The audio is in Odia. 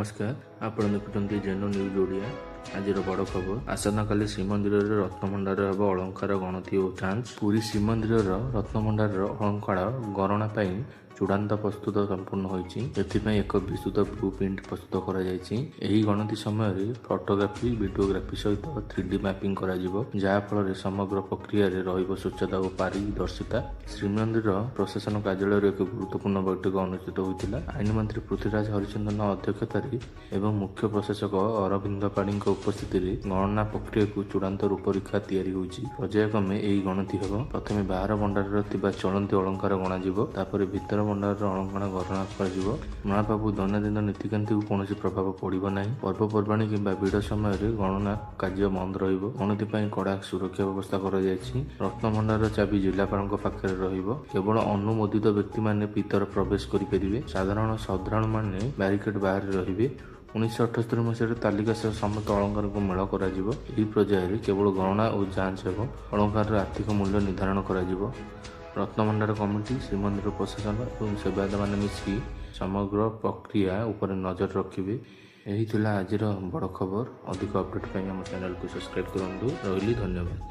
ନମସ୍କାର, ଆପଣ ଦେଖୁଛନ୍ତି ଜେନୋ ନ୍ୟୁଜ୍ ଓଡ଼ିଆ। ଆଜିର ବଡ଼ ଖବର, ଆସନ୍ତାକାଲି ଶ୍ରୀମନ୍ଦିରରେ ରତ୍ନଭଣ୍ଡାର ହେବ ଅଳଙ୍କାର ଗଣତି ଓ ଯାଞ୍ଚ। ପୁରୀ ଶ୍ରୀମନ୍ଦିରର ରତ୍ନଭଣ୍ଡାରର ଅଳଙ୍କାର ଗଣନା ପାଇଁ ଚୂଡ଼ାନ୍ତ ପ୍ରସ୍ତୁତ ସମ୍ପୂର୍ଣ୍ଣ ହୋଇଛି। ଏଥିପାଇଁ ଏକ ବିସ୍ତୃତ ବ୍ଲୁ ପ୍ରିଣ୍ଟ ପ୍ରସ୍ତୁତ କରାଯାଇଛି। ଏହି ଗଣତି ସମୟରେ ଫଟୋଗ୍ରାଫି, ଭିଡିଓଗ୍ରାଫି ସହିତ 3D mapping କରାଯିବ, ଯାହାଫଳରେ ସମଗ୍ର ପ୍ରକ୍ରିୟାରେ ରହିବ ସ୍ୱଚ୍ଛତା ଓ ପାରିଦର୍ଶିତା। ଶ୍ରୀମନ୍ଦିର ପ୍ରଶାସନ କାର୍ଯ୍ୟାଳୟରେ ଏକ ଗୁରୁତ୍ୱପୂର୍ଣ୍ଣ ବୈଠକ ଅନୁଷ୍ଠିତ ହୋଇଥିଲା। ଆଇନ ମନ୍ତ୍ରୀ ପୃଥ୍ୱୀରାଜ ହରିଚନ୍ଦନ ଅଧ୍ୟକ୍ଷତାରେ ଏବଂ ମୁଖ୍ୟ ପ୍ରଶାସକ ଅରବିନ୍ଦ ପାଢ଼ୀଙ୍କ ଉପସ୍ଥିତିରେ ଗଣନା ପ୍ରକ୍ରିୟାକୁ ଚୂଡ଼ାନ୍ତ ରୂପରେଖା ତିଆରି ହୋଇଛି। ପର୍ଯ୍ୟାୟକ୍ରମେ ଏହି ଗଣତି ହେବ। ପ୍ରଥମେ ବାହାର ଭଣ୍ଡାରରେ ଥିବା ଚଳନ୍ତି ଅଳଙ୍କାର ଗଣାଯିବ, ତାପରେ ଭିତର ଭଣ୍ଡାରର ଅଳଙ୍କାର ଗଣନା କରାଯିବ। ମହାପ୍ରଭୁ ଦୈନନ୍ଦିନ ନୀତିକାନ୍ତିକୁ କୌଣସି ପ୍ରଭାବ ପଡ଼ିବ ନାହିଁ। ପର୍ବପର୍ବାଣୀ କିମ୍ବା ଭିଡ଼ ସମୟରେ ଗଣନା କାର୍ଯ୍ୟ ବନ୍ଦ ରହିବ। ଗଣତି ପାଇଁ କଡ଼ା ସୁରକ୍ଷା ବ୍ୟବସ୍ଥା କରାଯାଇଛି। ରତ୍ନଭଣ୍ଡାରର ଚାବି ଜିଲ୍ଲାପାଳଙ୍କ ପାଖରେ ରହିବ। କେବଳ ଅନୁମୋଦିତ ବ୍ୟକ୍ତିମାନେ ଭିତର ପ୍ରବେଶ କରିପାରିବେ। ସାଧାରଣ ଶ୍ରଦ୍ଧାଳୁମାନେ ବ୍ୟାରିକେଡ୍ ବାହାରେ ରହିବେ। 1978 ମସିହାର ତାଲିକା ସହ ସମସ୍ତ ଅଳଙ୍କାରକୁ ମେଳ କରାଯିବ। ଏହି ପର୍ଯ୍ୟାୟରେ କେବଳ ଗଣନା ଓ ଯାଞ୍ଚ ହେବ। ଅଳଙ୍କାରର ଆର୍ଥିକ ମୂଲ୍ୟ ନିର୍ଦ୍ଧାରଣ କରାଯିବ। ରତ୍ନଭଣ୍ଡାର କମିଟି, ଶ୍ରୀମନ୍ଦିର ପ୍ରଶାସନ ଏବଂ ସେବାୟତମାନେ ମିଶି ସମଗ୍ର ପ୍ରକ୍ରିୟା ଉପରେ ନଜର ରଖିବେ। ଏହି ଥିଲା ଆଜିର ବଡ଼ ଖବର। ଅଧିକ ଅପଡେଟ୍ ପାଇଁ ଆମ ଚ୍ୟାନେଲକୁ ସବସ୍କ୍ରାଇବ୍ କରନ୍ତୁ। ରହିଲି, ଧନ୍ୟବାଦ।